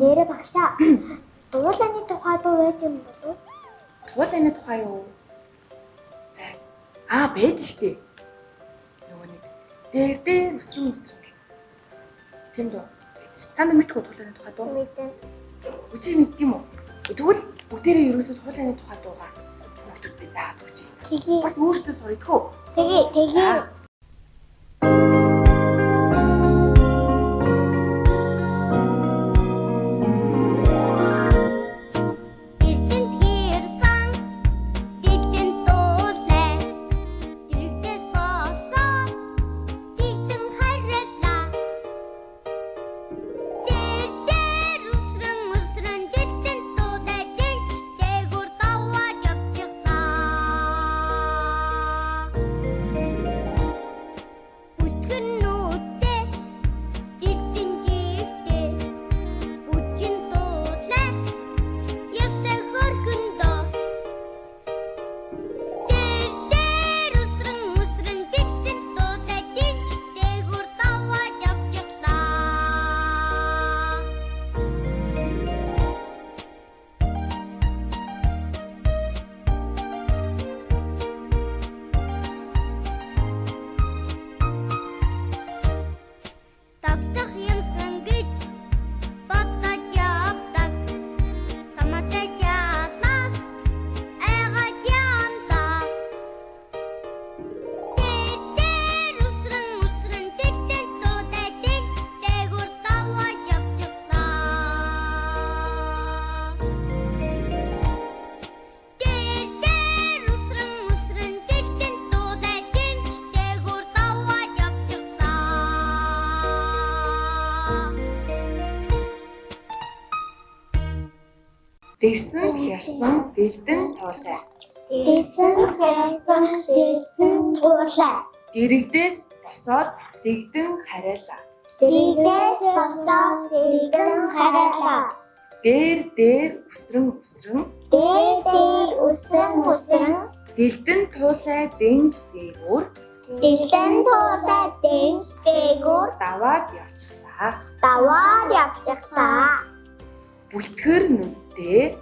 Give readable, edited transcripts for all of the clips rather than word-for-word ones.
Нэрэ багшаа. Дуулааны тухай дуу байт юм болов уу? Туулайны тухай юу? За. Аа, байд штэ. Нөгөө нэг дээр дээр өсрөн өсрөн гэх. Тийм дуу байд. Та нар мэдгүй туулайны тухай дуу? Мэдэн. Үгүй мэддэг юм уу? Тэгвэл бүгдээрээ ерөөсөө туулайны тухай дуугаа хүүхдүүдэд заагаад өгч ил. Тэгье. Бас өөртөө сурах идэх үү? Тэгье, тэгье. За. Эрсэнт хэрсэн дэлтэн дуулаа дэрэгдээс босоод тэгтэн харилаа. Тэр дээр үсрэн үсрэн дэлтэн дуулаа дэнч дээгүр даваад явчихлаа. Бүлтгэн нүдтэй дэлтэн жигтэй бүжин дуулаа ястай хөрхөндөө. Тэр дээр үсрэн үсрэн дэлтэн дуулаа дэнч дээгүр даваад явчихлаа. Тогтох юмсан гэж бодож явдаг. Томоотой жалаас айгаад янда. Тэр дээр үсрэн үсрэн дэлтэн дуулаа дэнч дээгүр даваад явчихлаа. Тэр дээр үсрэн үсрэн дэлтэн дуулаа дэнч дээгүр даваад явчихлаа. Дэрсэн хярсан дэлдэн туулай. Дэрсэн хэрсэн дэлтэн туулаа. Дэрэгдээс босоод дэгдэн харайлаа. Дэрэгдээс босоод дэгдэн харайлаа. Дээр дээр өсрөн өсрөн Дээр дээр үсрэн үсрэн дэлдэн туулай дэнж дээгүүр дэлтэн туулаа дэнч дээгүр даваад явчихлаа. даваад явчихлаа. Бүлтгэр нүдтэй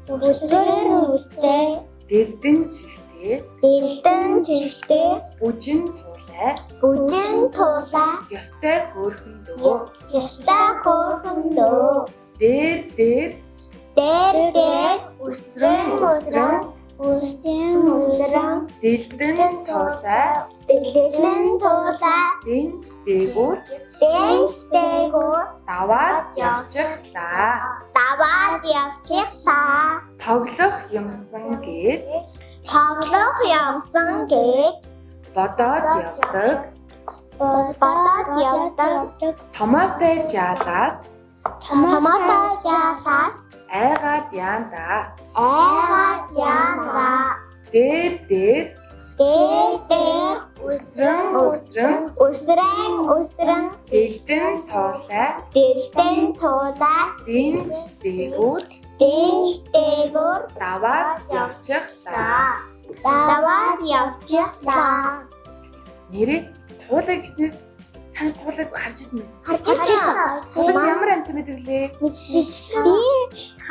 Бүлтгэр нүстэй дэлдэн чихтэй дэлтэн чихтэй бүжин туулай бүжин туулаа ёстой хөөрхөн дөө. ёстой хөөрхөн дөө. Дээр дээр Дээр дээр өсрөн өсрөн үсрэн үсрэн дэлдэн туулай дэлтэн туулаа дэнж дээгүүр дэнч дээгүр даваад явчихлаа. даваад явчихлаа. Тоглох юмсан гээд Тоглох юмсан гэж бодоод явдаг. бодоод явдаг. Томоотой жаалаас Томоотой жаалаас айгаад яанда. айгаад яана. Дээр дээр Дээр дээр өсрөн өсрөн үсрэн үсрэн дэлдэн туулай дэлтэн туулаа дэнж дээгүүр дэнч дээгүр даваад явчихлаа. даваад явчихлаа. Нэрээ туулай гэснээс та нар туулайг харж ирсэн мэт. Харж ирсэн. Туулай чи ямар амьтан байдаг лээ?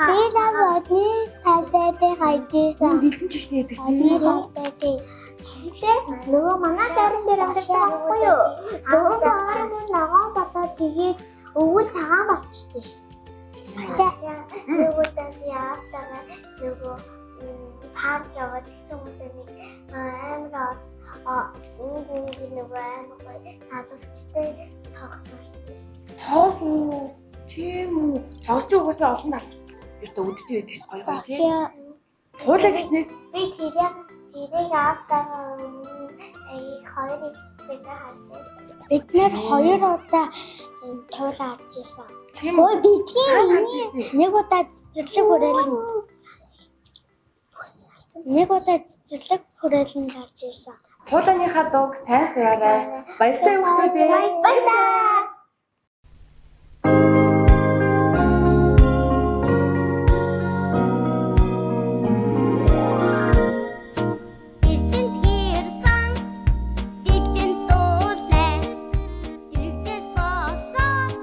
Би лав одны талбай дээр харж ирсэн. Дэлдэн чихтэй байдаг Одны тийм. талбай дээр. Тэгэхээр нөгөө манай дайран дээр амьдардаг байхгүй юу? Нөгөө дайран нь ногоон болоод тэгээд өвөл цагаан болчихдээ ш. Нөгөө дайран яагаад нөгөө парк яваад тэгсэн хүмүүс нэг амар өнгө нөгөө амар гоё талалчтай тогсорсон. Тоос уу? Тийм үү? Тоос ч угаасаа олон тал юутай үдтэй байдаг ш гоё гоё тийм. Туулай гэснээс Би тэрийг аавтайгаа их хоёр ихтэй хардаг. Бид нэр хоёр удаа туулаа харж ирсэн. тийм үү? Ой бидгийн Хаана харж ирсэн? нэг удаа цэцэрлэг хүрээлэн нэг удаа цэцэрлэг хүрээлэн харж ирсэн. Туулайныхаа дууг сайн сураарай. Баяртай хүүхдүүдээ. Баярлалаа. Эрсэнт хэрсэн дэлтэн дуулаа дэрэгдээс босоод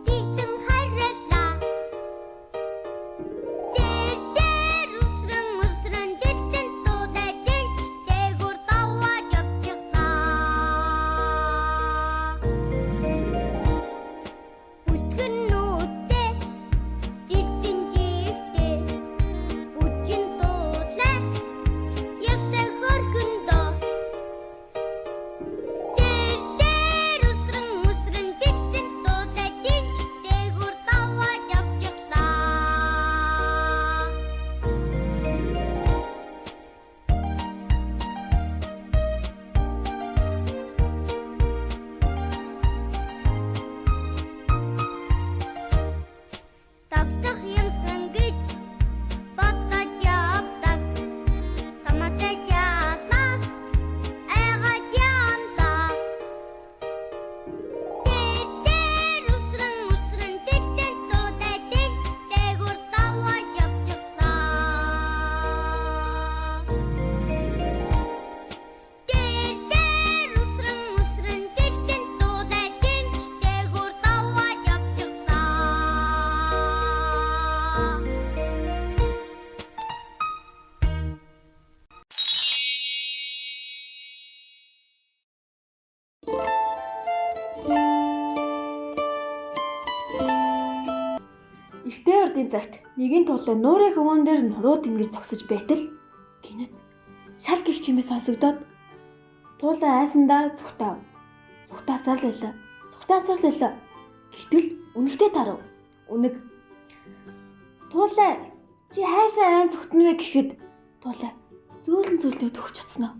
дэгдэн харилаа. ордын цагт нэгэн тулаа нуурын хөвөн дээр нуруу тэнгэр зогсож байтал гинэт шал гих чимээ сонсогдоод туулаа айсандаа зүхтаав. Зүхтаасаар л байлаа. Зүхтаасаар л байлаа. Гэтэл үнэгтэй тарав. Үнэг туулаа чи хайшаа айн зүхтэн вэ гэхэд туулаа зөөлөн зөөлнөө төгч чадсан уу?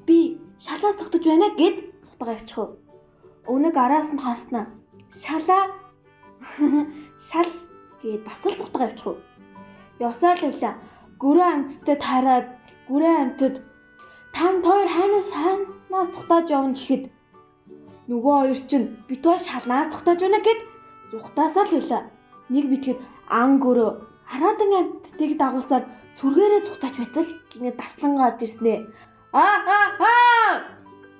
Би шалаас зүхтэж байна гэд зүхтагаа явчих уу. Үнэг араас нь харснаа. Шалаа шал гээд бас л зүхтагаа явчих уу. Явсаар л байлаа. Гөрөө амьттай таарад гөрөө амьтад танд хоёр хайнаас хаанаас зүхтааж явна гэхэд нөгөө хоёр чинь бит хоёр шалнаас зүхтааж байна гэд зүхтаасаар л байлаа. Нэг битгэд ан гөрөө араатан амьтдыг дагуулсаар сүргээрээ зүхтааж байтал гинэ дарслан гарч ирснэ. Аа аа аа!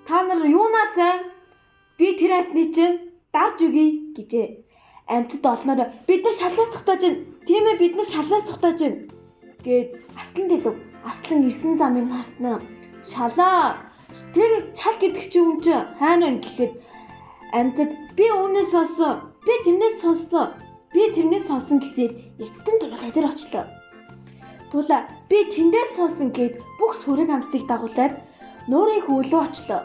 Та нар юунаас айн? Би тэр амьтны чинь дарж өгье гэжээ. Амьтад олноор бид нар шалнаас зүхтааж байна. Тийм ээ бид нар шалнаас зүхтааж байна гэд арслан дэлв. Арслан ирсэн замыг харснаа. Шалаа. Тэр чал гэдэг чи юм чи хайна вэ гэхэд амьтад би үүнээс сонссон. Би тэрнээс сонссон. Би тэрнээс сонсон гэсээр эцэст нь тулай дээр очлоо. Тулаа би тэндээс сонсон гэд бүх сүрэг амьтдыг дагуулад нуурын хөлөө очлоо.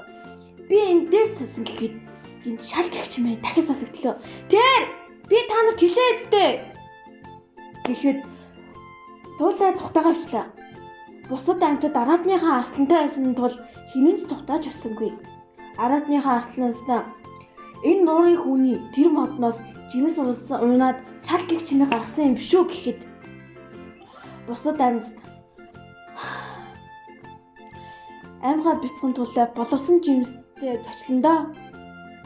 Би эндээс сонсон гэхэд гинт шал гэх чимээ дахин сонсогдлоо. Тэр би та нарт хэлээ эцтэй гэхэд тулаа цухтагаа авчлаа. Бусад амьтад араатныхаа арслантай байсан тул хинэн ч цухтааж авсангүй. Араатныхаа арсланаас энэ нуурын хүүний тэр модноос жимс уралсан унаад шал гих чимээ гаргасан юм биш үү гэхэд бусад амьтад амьгаа бяцхан тулаа боловсон жимстэй зочлондоо.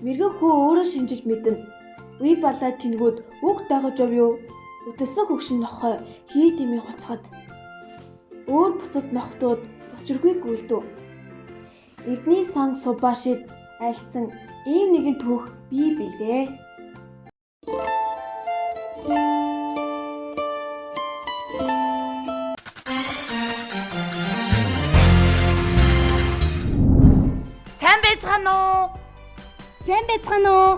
Мэргэн хүү өөрөө шинжиж мэднэ. Үе балаа тэнгүүд үг дагаж ов юу? Өтөлсөн хөгшин нохой хий дэмий хуцахад өөр бусад нохтууд учиргүй гүйлдэв. Эрдний сан субашид айлцсан ийм нэгэн түүх бий билээ. Сайн байцгаана уу? Сайн байцгаана уу?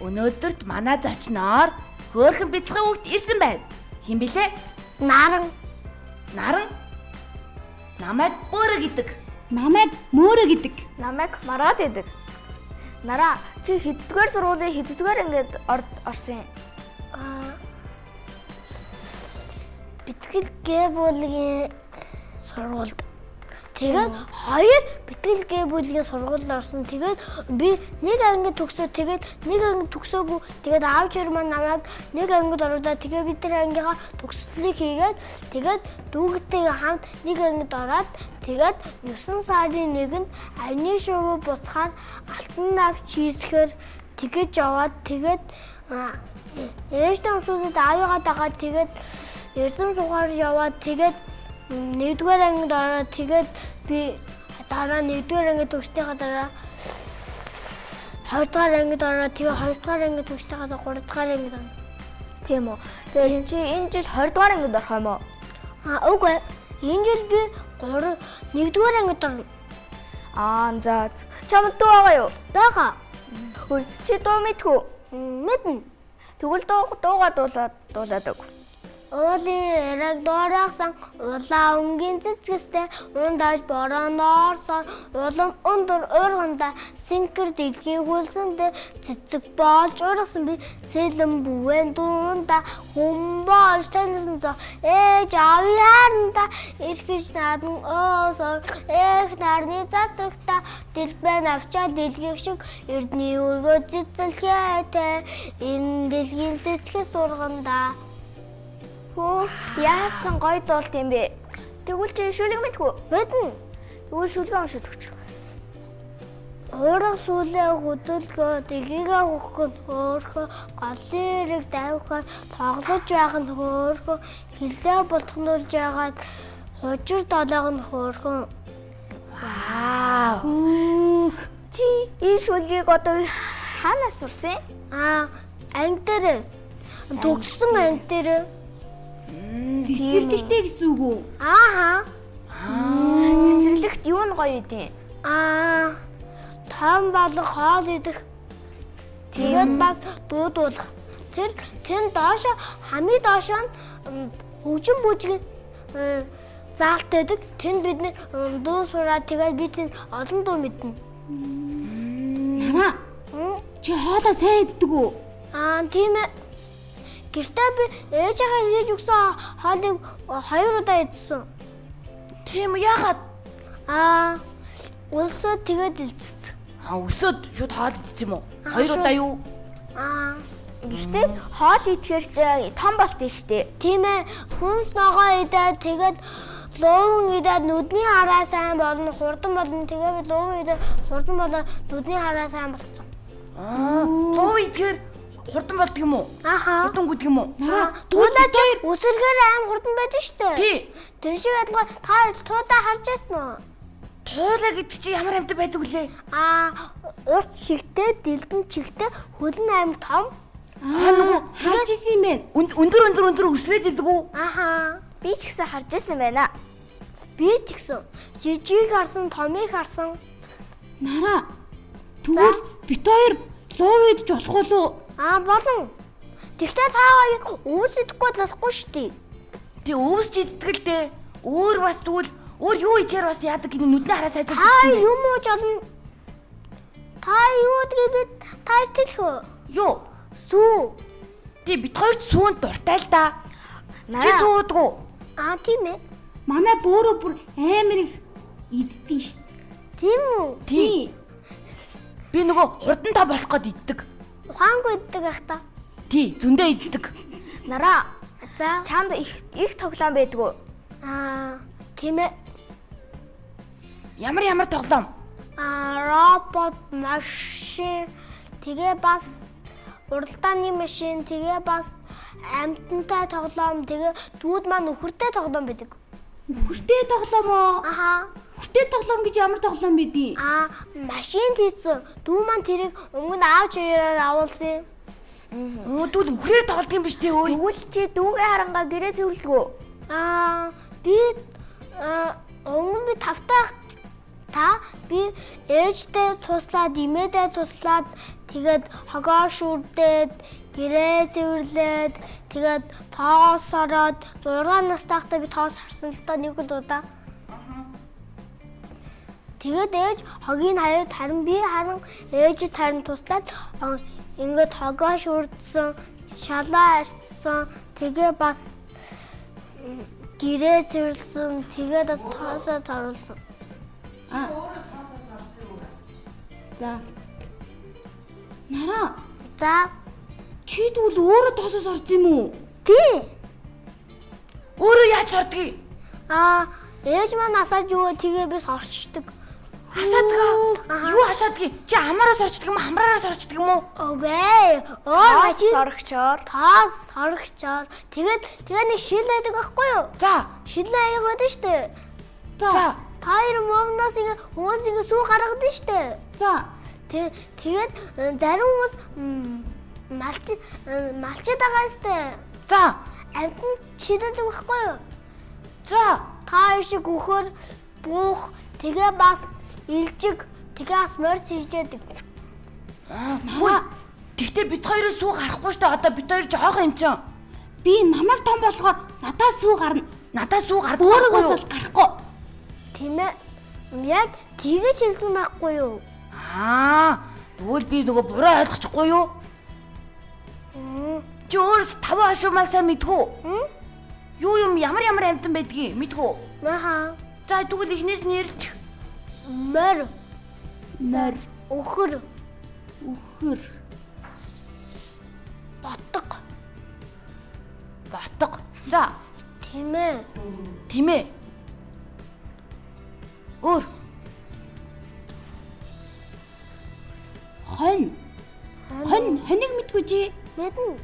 Өнөөдөрт манай зочноор хөөхөн бяцхан хүүхд ирсэн байна. Хэн блэ? Наран. Наран. Намайг Бөөрэ гэдэг. Намайг Мөөрэ гэдэг. Намайг Марат гэдэг. Нараа, чи хэддүгээр сургуулийн хэддүгээр ангид орсон юм? Бэтгэл Г бүлгийн сургуульд. Тэгээд хоёр бэтгэл Г бүлгийн сургуульд орсон. Тэгээд би нэг анги төгсөө, тэгээд нэг анги төгсөөгүй. Тэгээд аав жир маань намайг нэг ангид оруулаад тэгээд би тэр ангийнхаа төгслөлийг хийгээд тэгээд дүүгтэйгээ хамт нэг ангид ороод тэгээд 9 сарын 1-нд аяны шувуу буцахаар алтан навч хийсгээр тэгэж яваад тэгээд ээжтэй өмсүүлээд аавыгаа дагаад тэгээд эрдэм сухаар яваад тэгээд нэгдүгээр ангид ороод тэгээд би дараа нэгдүгээр ангид төгснөхийн дараа хоёрдугаар ангид ороод тэгээд хоёрдугаар ангид төгснөхийн дараа гуравдугаар ангид орно. Тийм үү. Тэгээд чи энэ жил 20 дугаар ангид орох юм уу? Аа үгүй. Энэ жил би 3 нэгдүгээр ангид орно. Аа за. Чамд дуу байгаа юу? Байгаа. Хөөе, чи дуу мэдхүү? Мэднэ. Тэгвэл дуугаа дуулаад өг. Уулын эрэг дуурайсан улаан өнгийн цэцгэстэй ундаж борооноорсоор улам өндөр уурганда синкер дэлхийн хөлсөндөө цэцэг болж ургасан би сэлэн бүвэн дуунда хүн болж таньсан зо ээж аавын хайранда илгэж надан өөсөр эх нарны цацрагта дэлбэ навчаа дэлгэх шиг эрдний өргөө цэцэлхээтэй энэ дэлхийн цэцгээс урганда. Хөө, яасан гоё дуулт юм бэ? Тэгвэл чи шүлэг мэдхүү? Мэднэ. Тэгвэл шүлгээ уншиж өгч. Уурах сүлээ хөдөлгөө дэлхийгээ хөхөн хөөрхөө голын эрэг давхиад тоглож байх нь хөөрхөө хилээ бултгнуулж байгаад хужир долоог нь хөөрхөн. Вау. Чи энэ шүлгийг одоо хаанаас сурсан? Аа анги дээр төгссөн анги дээр. Цэцэрлэгтэй гэсэн үг үү? Ааха. Цэцэрлэгт юу нь гоё идэв? Аа том болго хоол идэх. Тэгээд бас дуудуулах. Тэр тэн доошо хамгийн доошо нь хөгжин бүжиг заалт байдаг. Тэнд бид нэр дуу сураад тэгээд би тэнд олон дуу мэднэ. Нараа. Чи хоолоо сайн иддэг үү? Аа тийм ээ. Гэртээ би ээжийнхээ хийж өгсөн хоолыг 2 удаа идсэн. Тийм үү яагаад? Аа өлсөө тэгээд илдсэн. Аа өсөөд шууд хоол идсэн юм уу? 2 удаа юу? Аа Гэхдээ хоол идэхээр ч том болт нь штэ. Тийм ээ. Хүнс ногоо идээд тэгээд лууван идээд нүдний хараа сайн болно, хурдан болно. Тэгээ би лууван идээд хурдан болоо нүдний хараа сайн болцсон. Аа лууван идэхээр хурдан болдго юм уу? Аха. Хурдан гүдэг юм уу? Туулаа чи үсэргээр аим хурдан байдаг штэ. Тий. Тэр шиг адилхан та туудаа харж байсан уу? Туулаа гэдэг чи ямар амьтан байдаг вүлээ? Аа, урт шигтэй, дэлгэн чигтэй, хөл нь аим том. Аа нөгөө харж исэн юм байна. Өндөр өндөр өндөр өсрээд идэг үү? Аха. Би ч гэсэн харж байсан байна. Би ч гэсэн жижиг харсан, томыг харсан. Нараа. Тэгвэл бит хоёр луу идэж болох уу? Аа, болон. Тэгтээ та хоёр өвс идэхгүй болохгүй шүү дээ. Тий өвс ч иддэг л дээ. Өөр бас тэгвэл өөр юу идэхээр бас яадаг гинэ нүдний хараа сайжруулдаг. Та юм ууж олно. Та юу гэдгийг би та хэлэх үү? Юу? Сүү. Тий бит хоёр ч сүүнд дуртай л да. Чи суудгүй. Аа тийм ээ. Манай бөөрөө бүр амар их иддэг шүү. Тийм үү? Тий. Би нөгөө хурдан та болох гээд иддэг. Ухаангүй иддэг ах та. Тий, зөндөө иддэг. Нараа. За. Чамд их их тоглоом байдгүй. Аа, тийм ээ. Ямар ямар тоглоом? Аа, робот, машин, тэгээ бас уралдааны машин, тэгээ бас амьтантай тоглоом, тэгээ дүүд маань үхэртэй тоглоом байдаг. Үхэртэй тоглоом уу? Аха. Үхэртэй тоглоом гэж ямар тоглоом байдیں۔ Аа, машин хийсэн. Дүү маань тэрийг өмнө аав чигээр авуулсан юм. Оо, дүүд үхрээр тоглодог юм биш тий өө. Тэгвэл чи дүүгээ харангаа гэрээ цэвэрлэгүү. Аа, би өмнө би тавтай та би ээжтэй туслаад, эмээдээ туслаад тэгээд хогоо шүрдээд, гэрээ цэвэрлээд, тэгээд тоос ороод 6 настайхдаа би тоос харсан л доо нэг л удаа. Тэгээд ээж хогийг хаяад харин би харин ээжид харин туслаад ингээд хогоо шүрдсэн, шалаа арчсан, тэгээ бас гэрээ цэвэрлсэн, тэгээд бас тоосоо торуулсан. Чи өөрөө тоосоо сорсон юм уу? За. Нараа. За. Чи тэгвэл өөрөө тоосоо сорсон юм уу? Тий. Өөрөө яаж сордгийг? Аа, ээж маань асааж өгөө тэгээ би сорчдаг. Асаадаг. Юу асаадгийг? Чи амаараа сорчдаг юм уу? Хамраараа сорчдаг юм уу? Окей. Өөр машин сорогчоор. Тоос сорогчоор. Тэгээд тэгээ нэг шил байдаг байхгүй юу? За. Шил аяг байдаг штэ. За. Та хоёр момноос ингээ хүмүүс ингээ сүү гаргадаг штэ. За. Тэгээд зарим хүмүүс малч малчид байгаа штэ. За. Амтны чидэдэг байхгүй юу? За. Та хоёр шиг үхэр буух тэгээ бас илжиг тэгээ бас морь цэждэг. Аа. Тэгтээ бит хоёроос сүү гарахгүй штэ. Одоо бит хоёр жоохон юм чинь. Би намайг том болохоор надаас сүү гарна. Надаас сүү гардаг. Өөрөг бас бол гарахгүй. Тийм ээ. Яг тэгэж хэлсэн байхгүй юу? Аа, тэгвэл би нөгөө буруу ойлгочихгүй юу? Чи өөрөө таван хашуу маань сайн мэдхүү? Юу юм ямар ямар амьтан байдгийг мэдхүү? Аха. За тэгвэл эхнээс нь ярилчих. Морь. Морь. Үхэр. Үхэр. Ботго. Ботго. За. Тийм ээ. Тийм ээ. Өөр. Хонь. Хонь, хоныг мэдгүй чи? Мэднэ.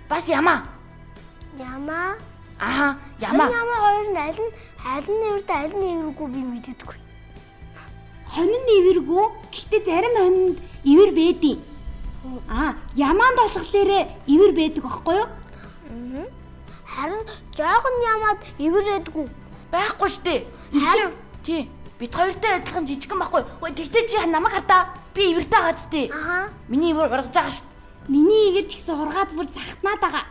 Бас ямаа. Ямаа. Аха, ямаа. Ямаа хоёр нь аль нь аль нь нэртэй аль нь нэргүй би мэддэггүй. Хонь нь ивэргүй. Гэхдээ зарим хонинд ивэр байдیں۔ Аа, ямаанд болохоор ивэр байдаг аахгүй юу? Харин жоохон ямаад ивэр байдгүй. Байхгүй штэ. Ишин. Тий. Бит хоёртой адилхан жижигхэн байхгүй. Үгүй тэгтээ чи намайг хардаа. Би ивэртэй байгаа зү. Аха. Миний ивэр ургаж байгаа штэ. Миний ивэр ч гэсэн ургаад бүр захтнаад байгаа.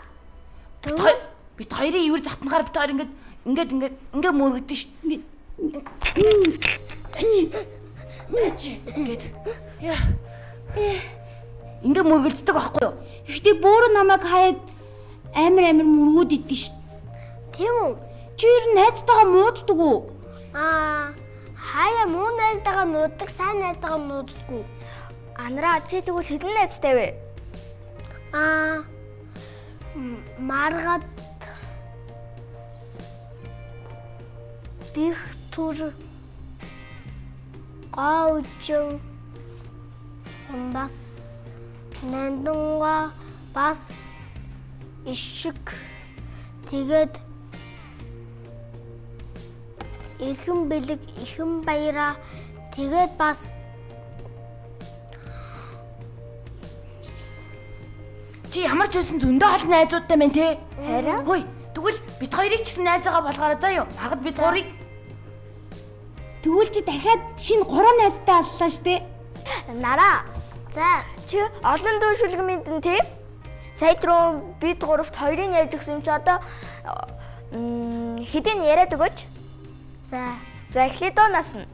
Бид хоёрын ивэр захтнахаар бид хоёр ингээд ингээд ингээд ингээд мөргөдөн шүү дээ. Ингээд яа. Ингээд мөргөлддөг байхгүй юу? Гэхдээ бөөрө намайг хаяад амар амар мөргөөд идэн шүү. Тийм үү? Чи ер нь найзтайгаа мууддаг уу? Аа, хаяа муу найзтайгаа нуудаг, сайн найзтайгаа нууддаггүй. Анараа чи тэгвэл хэдэн найзтай вэ? Аа, маргад бих түр гаужин бас нандунга бас ишиг тэгээд ихэн бэлэг ихэн баяраа тэгээд бас Чи ямар ч байсан зөндөө олон найзуудтай байна те. Харин. Хөөе, тэгвэл бид хоёрыг ч гэсэн найзаагаа болгоорой заа юу. Маргад бид гурыг. Тэгвэл чи дахиад шинэ 3 найзтай боллоо штэ. Нараа за чи олон дуу шүлэг мэдэн тий? Сая түрүү бид гуравт хоёрыг ярьж өгсөн юм чи одоо хэдийн яриад өгөөч. за За эхлэе доо насна.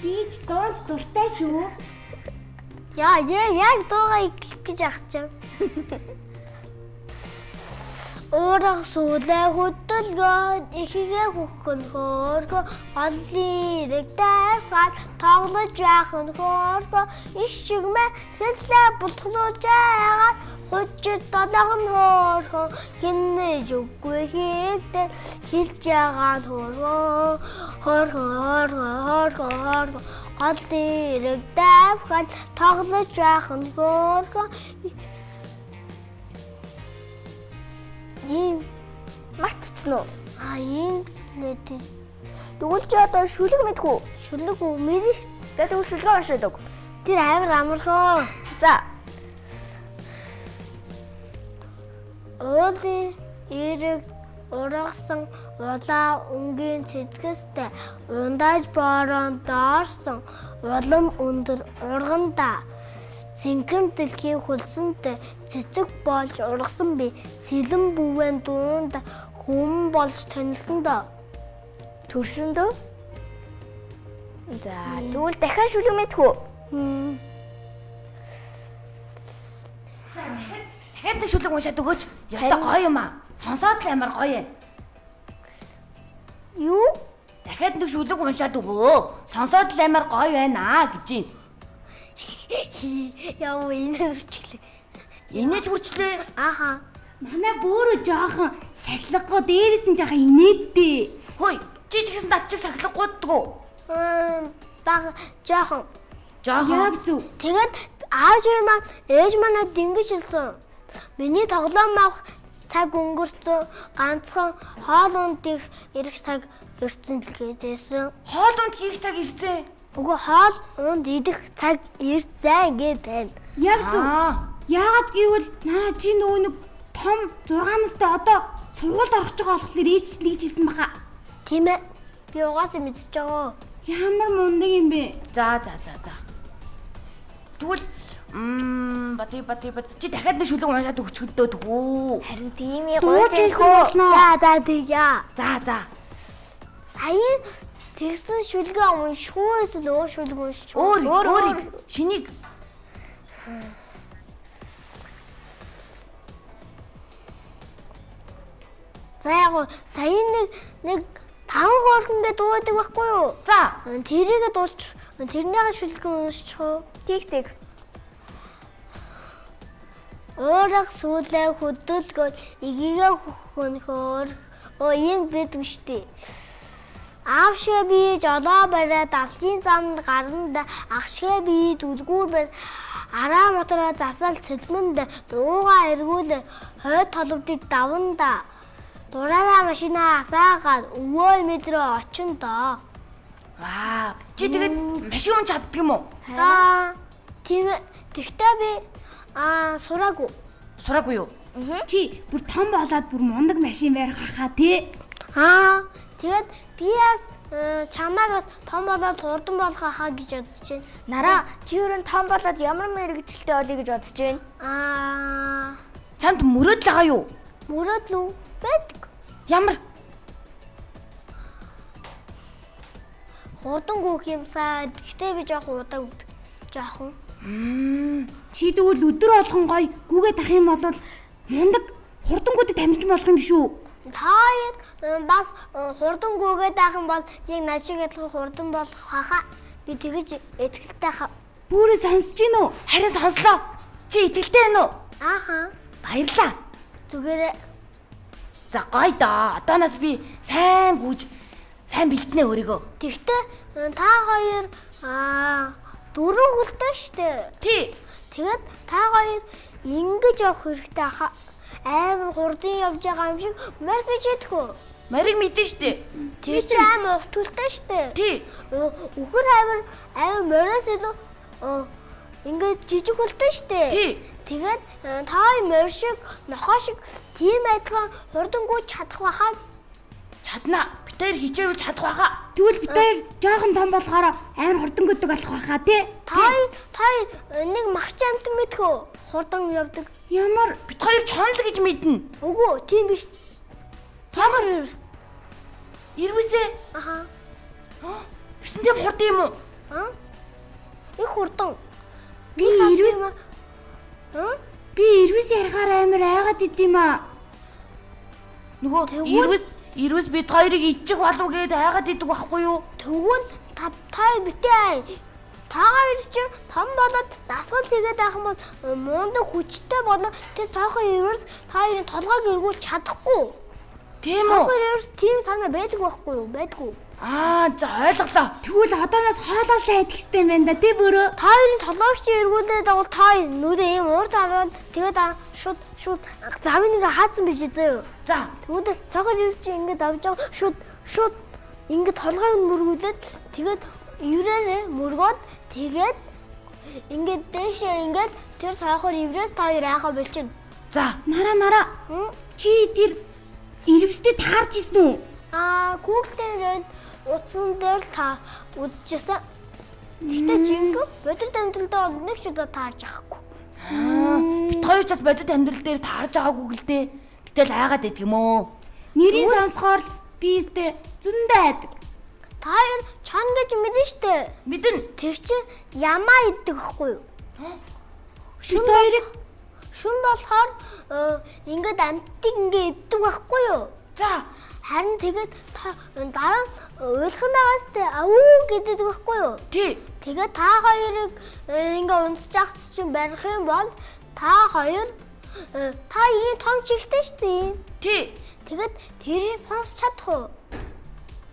Би ч дуунд дуртай шүү. Яа, яа, яг дуугаа эхлэх гэж ах чинь. Уурах сүлээ хөдөлгөөд ихгээ хөхөн хөөргөө голын эрэг дайрхаад тоглож байх нь хөөргөө иш шигмэ хэллээ бултгнуулж байгаа хужид долоогон хөөргөө хиннэж үгүй хийдэ хэлж байгаа нь хөөргөө хөөргөө хөөргөө хөөргөө хөөргөө голын эрэг дайрхаад тоглож байх нь хөөргөө. Ийм Мартцсан уу? А ийм лээ. Тэгвэл чи одоо шүлэг мэдхүү? Шүлэг үү мэдэн ш. За тэгвэл шүлгээ уншаад өг. Тэр амар амархан. За Уулын эрэг ургасан улаан өнгийн цэцгэстэй ундааж бороонд доорсон улам өндөр урганда цэнхэм дэлхийн хөлсөнтэй цэцэг болж ургасан би сэлэн бүвэн дуунд хүм болж тонилсон доо. төрсөн дөө. За тэгвэл дахиад шүлэг мэдхүү? Дахиад нэг шүлэг уншаад өгөөч. Ёстой гоё юм аа. Сонсоод л амар гоё юм. Юу? Дахиад нэг шүлэг уншаад өгөө. Сонсоод л амар гоё байна гэж юм. Яа, энэ зүрчлээ. Инээд хүрчлээ. Аха. Манай бөөрө жоохон сахилгагүй дээрээс нь жоохон инээдтэй. Хөөе, чи ч гэсэн над чиг сахилгагүйдгүү. Баг жоохон. Жоохон. Яг зөв. Тэгээд аав маань ээж манад ингэж хэлсэн. Миний тоглоом авах цаг өнгөрцөн ганцхан хоол унд их ирэх цаг ирсэн л гэдээсэн. Хоол унд хийх цаг ирсэн. Үгүй хоол унд идэх цаг ирсэн гэдэг. Яг зөв. Аа. Яагаад гэвэл нараа чи нөгөө нэг том 6 настай одоо сургуульд орох гэж байгаа болохоор ээж чинь тэгж хэлсэн баха. Тийм ээ. Би угаасаа мэдчихэж байгаа. Ямар мундаг юм бэ? За за за за. Тэгвэл бати бати бат чи дахиад нэг шүлэг уншаад өгчгөлдөө тгүү. Харин тийм ээ Дууж гоё ирсэн болно. За за тэгье. За за. Сая тэгсэн шүлгээ унших уу эсвэл өөр шүлэг унших уу? Өөр өөрийг шинийг За яг гоо сая нэг нэг таван хөөрхөнгээ дуудаг байхгүй юу? За. Тэрийгэ дуулж тэрнийхээ шүлгээ уншчих уу? Тэг тэг. Уурах сүлээ хөдөлгөөд игигээ хөхөн хөөр. Оо ийм байдаг штий. Аав шиг би жолоо бариад алсын замд гарна ах шиг би дүлгүүр барь араа мотороо засал цэлмэнд дууга эргүүл хойд толбодыг давна дураараа машинаа асаагаад өвөө мэдрээ очин доо. Вау. Чи тэгээд машин унж чаддаг юм уу? Аа тийм ээ. Тэгтээ би аа сураагүй. Сураагүй юу? Чи бүр том болоод бүр мундаг машин барих хаа тий. Аа тэгээд би бас Чамайг бас том болоод хурдан болох хаа гэж бодож байна. Нараа, чи ер нь том болоод ямар мэрэгчлээ олъё гэж бодож байна? Аа, Чамд мөрөөдөл байгаа юу? мөрөөдөл үү? Байдаг. Ямар? Хурдан гүөх юмсаа. Гэхдээ би жоохон удаа өгдөг. Жоохон. Чи тэгвэл өдөр болгон гоё гүгээд ах юм бол мундаг хурдан гүдэг тамирчин болох юм шүү. Та хоёр бас хурдан гүгээд байх юм бол яг над шиг адилхан хурдан болох хаха. Би тэгэж итгэлтэй хаа. Бүрээ сонсож гин үү? Харин сонслоо. Чи итгэлтэй байна уу? Ааха. Баярлаа. Зүгээрээ За гоё доо. Одооноос би сайн гүйж сайн бэлтнэ өөрийгөө. Тэгтээ та хоёр дөрөв хөлтэй штэ. Тий. Тэгээд та хоёр ингэж явах хэрэгтэй хаа. Амар хурдан явж байгаа юм шиг морь гэж идэх үү? Морийг мэдэн штэ. Тэр чинь амар урт хөлтэй штэ. Тий. Үхэр амар амар мориос илүү ингээд жижиг хөлтэй штэ. Тий. Тэгээд та хоёр морь шиг нохоо шиг тийм адилхан хурдан гүйж чадах байхаа. Чадна. Бид хоёр хичээвэл чадах байхаа. Тэгвэл бид хоёр жоохон том болохоор амар хурдан гүдэг болох байхаа тий. Та хоёр та хоёр нэг махч амтан мэдэх үү? Хурдан явдаг. Ямар Бид хоёр чонл гэж мэднэ. Үгүй тийм биш. Цоогоор ирвэс. Ирвэсээ. Аха. Тэгсэн тийм хурдан юм уу? Аа? Их хурдан. би ирвэс Аа? би ирвэс ярихаар амар айгаад идэм аа. Нөгөө ирвэс бид хоёрыг идчих болов гээд айгаад идэг байхгүй юу? Тэгвэл та битээ ай. Та хоёр чинь том болоод дасгал хийгээд байх юм бол мундаг хүчтэй болоо тэр цохон ирвэс та хоёрын толгойг эргүүлж чадахгүй. Тийм үү? Цохон ирвэс тийм санаа байдаг байхгүй юу? Байдгүй. Аа за ойлголоо. Тэгвэл одооноос хоолоо сайн идэх хэрэгтэй юм байна да тий бүрөө. Та хоёрын толгойг чи эргүүлээд байгаа бол та хоёр нүдэ ийм урд хараад тэгээд шууд шууд замын ингээ хаацсан биш зөө. За Тэгвэл цохон ирвэс чи ингээд авч байгаа шууд шууд ингээд толгойг нь мөргүүлээд тэгээд иврээрээ мөргөөд тэгээд ингээд дээшээ ингээд тэр цохон иврээс та хоёр айхаа болчихно. за Нараа нараа чи тэр ирвэстэй таарч исэн үү? Аа Google дээр утсан дээр л та үзчихсэн. Гэхдээ жинхэнэ бодит амьдралдаа бол нэг ч удаа таарч авахгүй. Бид хоёр ч бас бодит амьдрал дээр таарж байгаагүй л дээ. Гэтэл айгаад идэх юм уу? Нэрийг сонсохоор л би өстэй зөндөө айдаг. Та хоёр чон гэж мэдэн штэ. Мэднэ. Тэр чинь ямаа иддэг байхгүй юу? Бид хоёрыг Шүн болохоор ингээд амттыг ингээ иддэг байхгүй юу? За Харин тэгээд дараа нь уйлхнаагаас тэ авуу гэдэг байхгүй юу? тий. Тэгээд та хоёрыг ингээ унтчих чинь барих юм бол та хоёр та ийм том чихтэй шүү дээ. Тий. Тэгээд тэрийг сонсч чадах уу?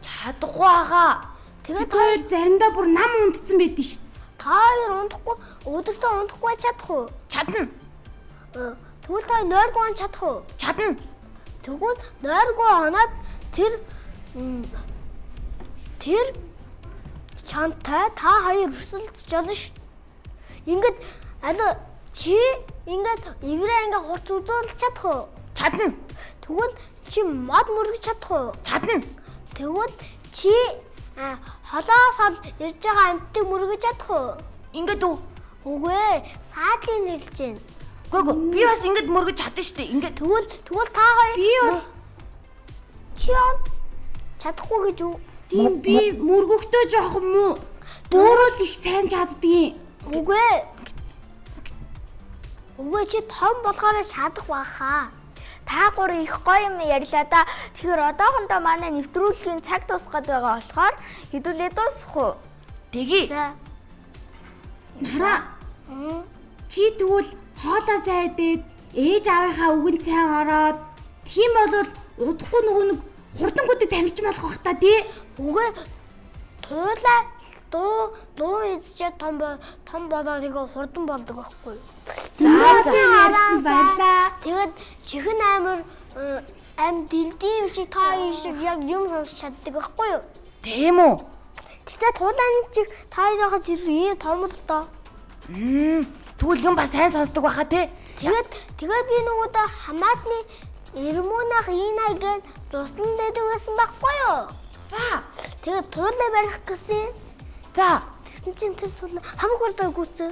Чадахгүй хаа. Тэгээд бид хоёр заримдаа бүр нам унтцсан байдэн шүү. та хоёр унтахгүй өдөртөө унтахгүй чадах уу? Чадна. Тэгвэл та нойргүй он чадах уу? Чадна. Тэгвэл нойргүй оноод тэр тэр чантай та хоёр өрсөлдөж болно шүү. Ингээд алуу чи ингээд иврээ ингээд хурц үзүүлж чадах уу? Чадна. Тэгвэл чи мод мөргөж чадах уу? Чадна. Тэгвэл чи холоос хол ирж байгаа амьтдыг мөргөж чадах уу? Ингээд үү? Үгүй ээ, саадлын нэрлж байна. Үгүй ээ. Би бас ингээд мөргөж чадна шүү дээ. Ингээд Тэгвэл та хоёр Би бол чи бол чадахгүй гэж үү? тийм би мөргөхдөө жоохон муу. Өөрөө л их сайн чаддгийн. Үгүй ээ. Үгүй чи том болгоороо чадах байхаа. Та гур их гоё юм ярьлаа да. Тэгэхээр одоохондоо манай нэвтрүүлгийн цаг дуусгаад байгаа болохоор хэдүүлээ дуусгах уу? тэгье. За. Нараа. Чи тэгвэл хоолоо сайн идээд ээж аавынхаа үгэнд сайн ороод тийм бол удахгүй нөгөө нэг хурдан гүдэг тамирчин болох бах та тий. Үгүй туулаа дуу идчихэд том болоод ингээ хурдан болдог байхгүй юу? За за ярьсан баярлаа. Тэгээд чихэн амир ам дилдийн юм шиг та хоёр шиг яг юм сонсч чаддаг байхгүй юу? Тийм үү? Тэгтээ туулааны чих та хоёроос илүү ийм том л доо. Тэгвэл юм бас сайн сонсдог байхаа тий. Тэгээд би нөгөөдөө хамаатны Эрмөнах Ина гэж туслан дэдэг байсан байхгүй юу? За. Тэгээд туулай барих гэсэн. За. Тэгсэн чинь тэр туулай хамаг хурдаар гүйцсэн.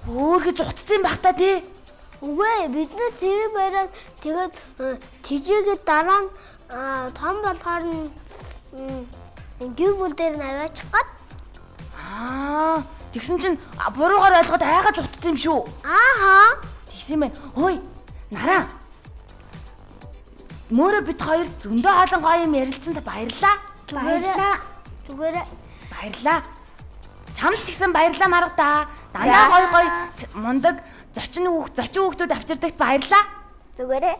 Хөөхө зугтсан байх та тий. Үгүй бид нар тэрийг бариад тэгээд тижээгээд дараа нь том болохоор нь гэр бүл дээр нь аваачих гад. Аа, тэгсэн чинь буруугаар ойлгоод айгаа зугтсан юм шүү. Ааха. Тэгсэн юм байна. Хөөе, нараа. Мөрө бит хоёр зөндөө олон гоё юм ярилцсан та баярлаа. Баярлаа. Зүгээр. Баярлаа. Чамд ч гэсэн баярлаа маргадаа. Дандаа гоё гоё мундаг зочин хүүхд зочин хүүхдүүд авчирдагт баярлаа. Зүгээрээ.